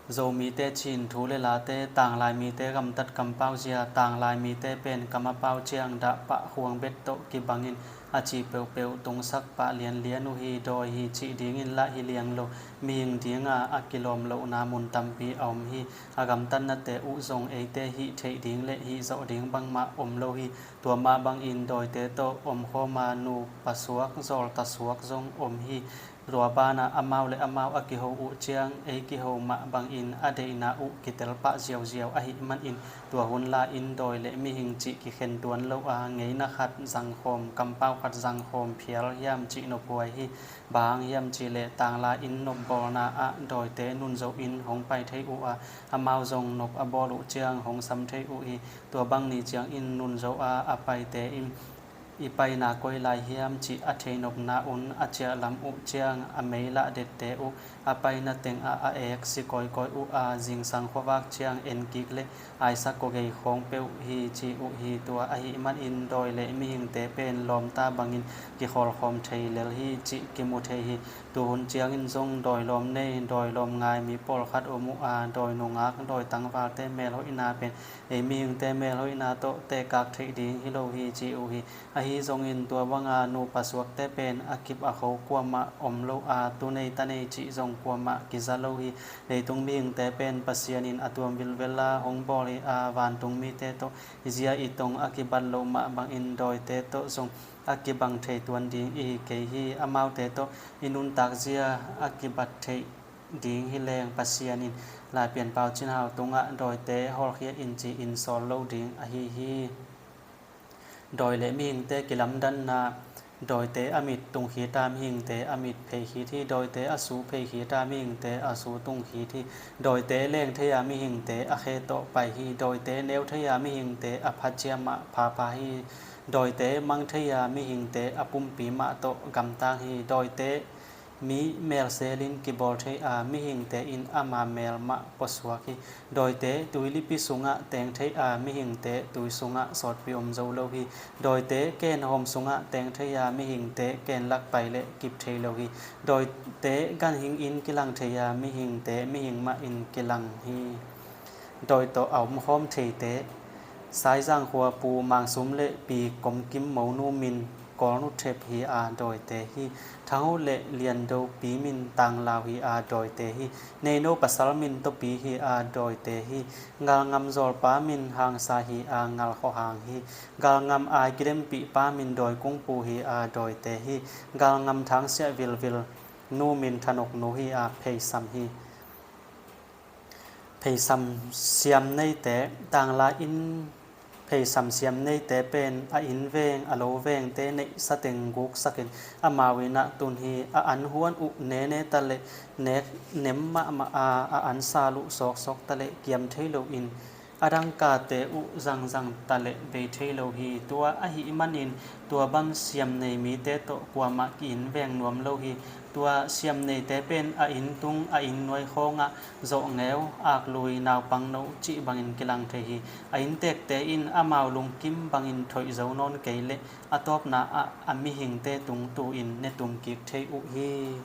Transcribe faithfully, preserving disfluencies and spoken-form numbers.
Zomite cin thu le late, tanglai mite gamtat kampau zia, tanglai mite pen kam a pau ciang dah pah khuang bet tawh kibangin a ci peuhpeuh tungsak pah lianlian uh hi. Dawi hi cih dingin lah hi liang lo, mihing dinga a kilawm lohna mun tampi a om hi. A gamtatnate uh zong eite hih theih ding le hih zawh ding bangmah om lo hi. Tua mah bangin dawite tawh omkhawma nupa suak, zawlta suak zong om hi. Tua banah amau le amau a kiho uh ciang ei kiho mah bangin a deihna uh kitel pah ziauziau ahih manin tua hun la-in dawi le mihing cih kikhen tuan lo a, ngeina khat zangkhawm, kampau khat zangkhawm phial hiam cih nophuai hi. Bang hang hiam cihleh tangla in nopbawlna ah dawite nunzo in hong pai thei uh a, amau zong nop a bawl uh ciang hong sam thei uh hi. Tua bang ni ciangin nunzo a a paite in i paina koi lai hiam cih a theinopna un a ciahlam uh ciang a mei lah dette uh a paina tengah a eeksi kawikawi uh a, zingsang khuavak ciang enkik le aisak kawgei khawng peuh hi ci uh hi. Tua ahih manin dawi le mihingte pen lawmta bangin kikhawlkhawm thei lel hi cih kimu thei hi. Tuhun ciangin zong dawi lawm nei, dawi lawm ngai mi pawlkhat om uh a, dawi nungak, dawi tangvalte melhoihna pen ei mihingte melhoihna tawh tehkak theih ding hi lo hi ci uh hi. Ahi zongin tua banga nupa suakte pen a kip a kho kuamah om lo a, tu nei ta nei cih zong kuamah kiza lo hi. Leitung mihingte pen Pasian in a tuam vilvel a hong bawl hi a, vantung mite tawh i zia i tong a kibat loh mah bangin dawite tawh zong a kibang thei tuan ding i hi kei hi. Amaute tawh i nuntak zia a kibat theih ding hi leng Pasian in Laipian Pau Cin Hau tungah dawite hawlkhia in ci-in sawl lo ding ahi hi. Dawi le mihingte kilamdanna. Dawite a mit tungkhit a, mihingte a mit pheikhit hi. Dawite a su pheikhit a, mihingte a su tungkhit hi. Dawite leng thei a, mihingte a khe tawh pai hi. Dawite neu thei a, mihingte a phacia mah phapha hi. Dawite mang thei a, mihingte a pumpi mah tawh gamtang hi. Dawite mi melselin kibawl thei a, mihingte in ama mel mah puasuak hi. Dawite tuilipi sungah teng thei a, mihingte tui sungah sawtpi om zo lo hi. Dawite kenhawm sungah teng thei a, mihingte kenlak pai le kip thei lo hi. Dawite ganhing in kilang thei a, mihingte mihing mah in kilang hi. Dawi tawh a omkhawm theite. Saizang khua Pu Mang Sum le Pi Kom Kim Mo Nu Min Kawl nuthep hi a, dawite hi. Thang Ho le Lian Do Pi Min Tanglau hi a, dawite hi. Neino Pasal Min Topi hi a, dawite hi. Ngalngam Zawlpa Min Hangsa hi a, Ngalkhaw Hang hi. Ngalngam Ai Kidempih Pa Min Dawi Kung Pu hi a, dawite hi. Ngalngam Thang Siah Vilvil Nu Min Thanok Nu hi a, pheisam hi. Pheisam siam neite. Tangla in pheisam siam neite pen a inn veng, a lo vengte neihsa teng guksakin amau innah tun hi. A an huan uh nene ta le nek nem mahmah a, a an sal uh sawksawk ta le kiam thei loin a dangkate uh zangzang ta le bei thei lo hi. Tua ahih manin tua bang siam nei mite tawh kuamah ki-inn veng nuam lo hi. Tua siam neite pen a inn tung, a inn nuai khawngah zawhngeu, aklui, naupang no cih bangin kilang thei hi. A inntekte in amau lungkim bangin thoih zo nawn kei leh a tawpna ah a mihingte tung tu-in ne tum kik thei uh hi.